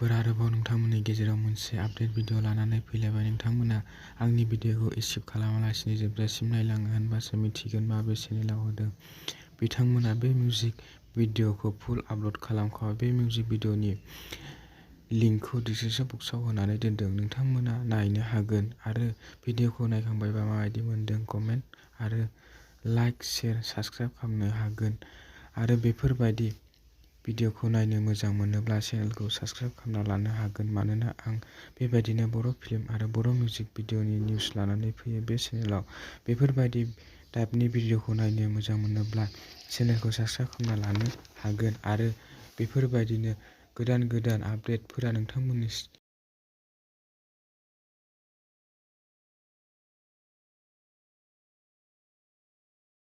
लोगोफोर आरोबाव नोंथांमोननि गेजेराव मोनसे आपडेट भिडिअ लानानै फैलायबाय। नोंथांमोना आंनि भिडिअखौ स्किप खालामालासिनो जोबजासिम नायलाङो होनबासो मिथिगोन माबे चेनेलाव होदों। बिथांमोना बे मिउजिक भिडिअखौ फुल आपल'ड खालामखाबाय। बे मिउजिक भिडिअनि लिंकखौ डिसक्रिपशन बक्सआव होनानै दोनदों। नोंथांमोना नायनो हागोन आरो भिडिअखौ नायखांबायबा माबायदि मोनदों कमेन्ट आरो लाइक, शेयार, साबस्क्राइब खालामनो हागोन आरो बेफोरबायदि भिडिअखौ नायनो मोजां मोनोब्ला चेनेलखौ साबस्क्राइब खालामना लानो हागोन मानोना आं बेबायदिनो बर' फिल्म आरो बर' मिउजिक भिडिअनि निउस लानानै फैयो बे चेनेलाव। बेफोरबायदि टाइपनि भिडिअखौ नायनो मोजां मोनोब्ला चेनेलखौ साबस्क्राइब खालामना लानो हागोन आरो बेफोरबायदिनो गोदान गोदान आपडेटफोरा नोंथांमोननि